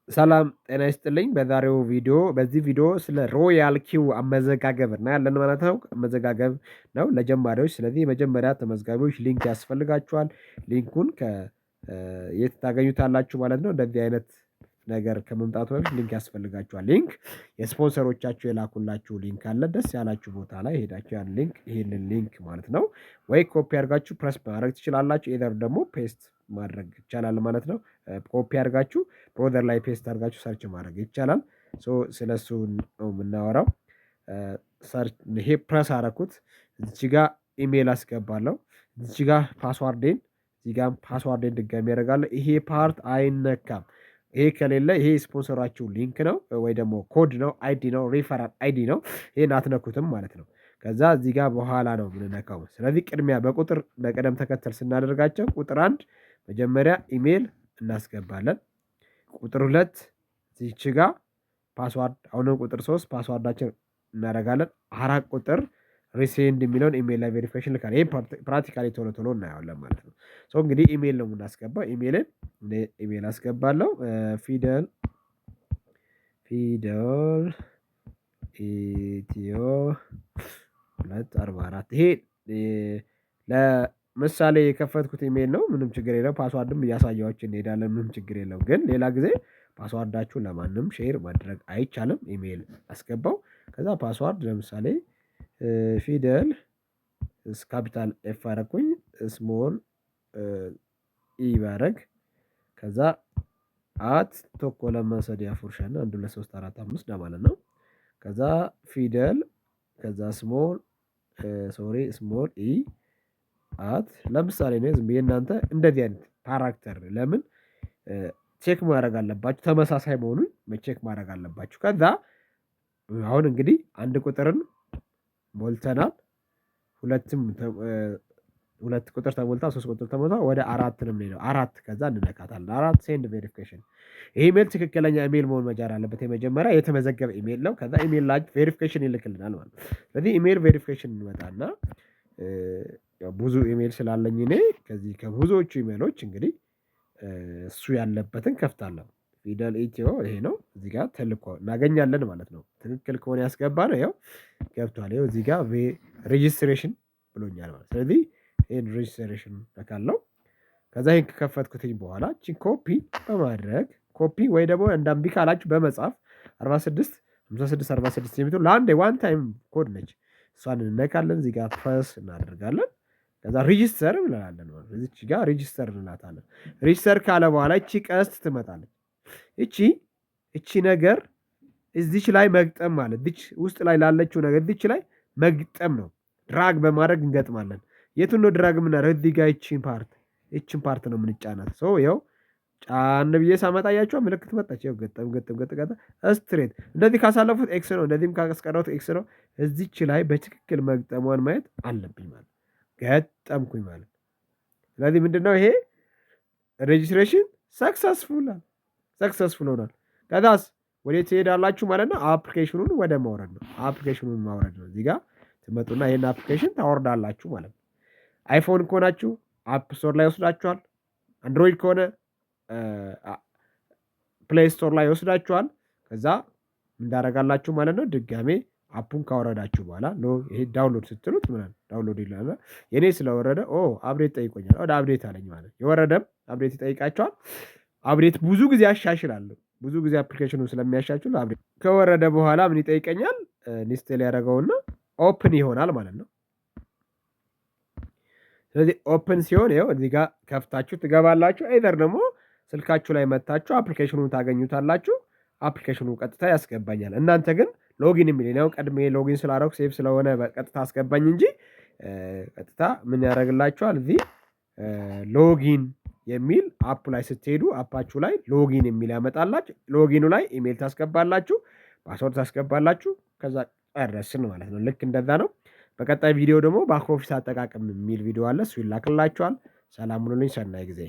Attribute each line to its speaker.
Speaker 1: ሰላም ጤና ይስጥልኝ። በዛሬው ቪዲዮ በዚህ ቪዲዮ ስለ Royal Q አመዘጋገብ እናያለን ማለት ነው። አመዘጋገብ ነው ለጀማሪዎች። ስለዚህ የመጀመሪያ ተመዝጋቢዎች link ያስፈልጋችኋል። Link ኡን ከየት ታገኙታላችሁ ማለት ነው። እንደዚህ አይነት ነገር ከመምጣቱ በፊት link ያስፈልጋችኋል። Link የ sponsor ኦቻችሁ የላኩላችሁ link አለ። ደስ ያላችሁ ቦታ ላይ ሄዳችሁ ያን link፣ ይሄንን link ማለት ነው፣ ወይ ኮፒ አድርጋችሁ ፕረስ ማድረግ ትችላላችሁ። Either ደግሞ paste ማድረግ ይቻላል ማለት ነው። ኮፒ አድርጋችሁ browser ላይ paste አድርጋችሁ search ማድረግ ይቻላል። ስለሱ ነው የምናወራው። Search ይሄ ፕረስ አረኩት። እዚች ጋ ኢሜል አስገባለሁ። እዚች ጋ password ኤን፣ እዚህ ጋ password ኤን ድጋሚ ያደርጋለሁ። ይሄ part አይነካም። ይሄ ከሌለ ይሄ sponsor ኣችሁ link ነው ወይ ደግሞ ኮድ ነው፣ ID ነው፣ referral ID ነው። ይሄን አትነኩትም ማለት ነው። ከዛ እዚህ ጋር በኋላ ነው የምንነካው። ስለዚህ ቅድሚያ በቁጥር በቅደም ተከተል ስናደርጋቸው ቁጥር 1 መጀመሪያ ኢሜል እናስገባለን። ቁጥር 2 እዚች ጋ password፣ አሁንም ቁጥር 3 password ኣችን እናደርጋለን። 4 ቁጥር resend የሚለውን ኢሜል ላይ verification ልካል። ይሄ practically ቶሎ ቶሎ እናየዋለን ማለት ነው። So እንግዲህ ኢሜል ነው የምናስገባው። ኢሜልን ኢሜል አስገባለሁ። ፊደል ፊደል ኢትዮ 244፣ ይሄ ለምሳሌ የከፈትኩት ኢሜል ነው። ምንም ችግር የለው። Password ም እያሳየኋችሁ እንሄዳለን። ምንም ችግር የለውም። ግን ሌላ ጊዜ password ኣችሁን ለማንም share ማድረግ አይቻልም። ኢሜል አስገባው። ከዛ password ለምሳሌ ፊደል capital F አረኩኝ፣ small e ባረግ፣ ከዛ at tokko lama sadii afur shan አንድ ሁለት ሶስት አራት አምስት ለማለት ነው። ከዛ ፊደል፣ ከዛ small, sorry, small e at፣ ለምሳሌ ነው ዝም ብዬ፣ እናንተ እንደዚህ አይነት character ለምን check ማድረግ አለባችሁ፣ ተመሳሳይ መሆኑን check ማድረግ አለባችሁ። ከዛ አሁን እንግዲህ 1 ቁጥርን ሞልተናል። ሁለትም 2 ቁጥር ተሞልታ፣ 3 ቁጥር ተሞልታ፣ ወደ 4 ነው የምንሄደው። 4 ከዛ እንነካታለን። 4 send verification። ይህ ኢሜል ትክክለኛ ኢሜል መሆን መቻል አለበት። የመጀመሪያ የተመዘገበ ኢሜል ነው። ከዛ ኢሜል ላይ verification ይልክልናል ማለት ነው። ስለዚህ email verification እንመጣና ብዙ ኢሜል ስላለኝ እኔ ከዚህ ከብዙዎቹ ኢሜሎች እንግዲህ እሱ ያለበትን ከፍታለሁ። ፊደል ኢትዮ ይሄ ነው። እዚህ ጋር ተልኮ እናገኛለን ማለት ነው። ትክክል ከሆነ ያስገባ ነው፣ ይኸው ገብቷል። ይኸው እዚህ ጋር registration ብሎኛል ማለት። ስለዚህ ይሄን registration ነካለው። ከዛ ይሄን ከከፈትኩትኝ በኋላ እቺን ኮፒ በማድረግ፣ ኮፒ ወይ ደግሞ እንዳምቢ ካላችሁ በመጻፍ 46 56 46 የሚቱ ለአንድ one time code ነች። እሷን እንነካለን። እዚህ ጋር ፕረስ እናደርጋለን። ከዛ register እንላለን ማለት ነው። እዚች ጋር register እንላታለን። Register ካለ በኋላ እቺ ቀስት ትመጣለች። እቺ ነገር እዚች ላይ መግጠም ማለት እዚች ውስጥ ላይ ላለችው ነገር እዚች ላይ መግጠም ነው። Drag በማድረግ እንገጥማለን። የቱን ነው drag የምናደርገው? እዚህ ጋር ይቺን part ነው የምንጫናት። So ይኸው ጫን ብዬ ሳመጣ ያቸው ምልክት መጣች። ይኸው ገጠም ገጠም ገጠም ገጠም straight። እንደዚህ ካሳለፉት X ነው፣ እንደዚህም ካስቀረሁት X ነው። እዚች ላይ በትክክል መግጠሟን ማየት አለብኝ ማለት ገጠምኩኝ ማለት። ስለዚህ ምንድነው ይሄ registration successful ሆኗል። ከዛስ ወዴት ትሄዳላችሁ ማለት ነው? Application ኑን ወደ ማውረድ ነው። Application ኑን ማውረድ ነው። እዚህ ጋር ትመጡና ይሄን application ታወርዳላችሁ ማለት ነው። iPhone ከሆናችሁ App Store ላይ ይወስዳችኋል። Android ከሆነ Play Store ላይ ይወስዳችኋል። ከዛ እንዳረጋላችሁ ማለት ነው። ድጋሜ app ኡን ካወረዳችሁ በኋላ ይሄ download ስትሉት ምናምን download ይላል። የኔ ስለወረደ oh update ጠይቆኛል። ወደ update አለኝ ማለት የወረደም update ይጠይቃቸዋል። Update ብዙ ጊዜ ያሻሽላሉ። ብዙ ጊዜ application ኑ ስለሚያሻሽሉ update ከወረደ በኋላ ምን ይጠይቀኛል? Install ያደረገውና open ይሆናል ማለት ነው። ስለዚህ open ሲሆን ይኸው እዚህ ጋር ከፍታችሁ ትገባላችሁ። Either ደግሞ ስልካችሁ ላይ መታችሁ application ኑን ታገኙታላችሁ። Application ኑ ቀጥታ ያስገባኛል። እናንተ ግን login የሚል ነው። ቀድሜ login ስላደረኩ save ስለሆነ በቀጥታ አስገባኝ እንጂ ቀጥታ ምን ያደርግላችኋል? እዚህ login የሚል app ላይ ስትሄዱ app ኣችሁ ላይ login የሚል ያመጣላችሁ። Login ኑ ላይ ኢሜል ታስገባላችሁ፣ password ታስገባላችሁ። ከዛ ጨረስን ማለት ነው። ልክ እንደዛ ነው። በቀጣይ ቪዲዮ ደግሞ back office አጠቃቀም የሚል ቪዲዮ አለ። እሱ ይላክላችኋል። ሰላም ሁኑልኝ። ሰናይ ጊዜ።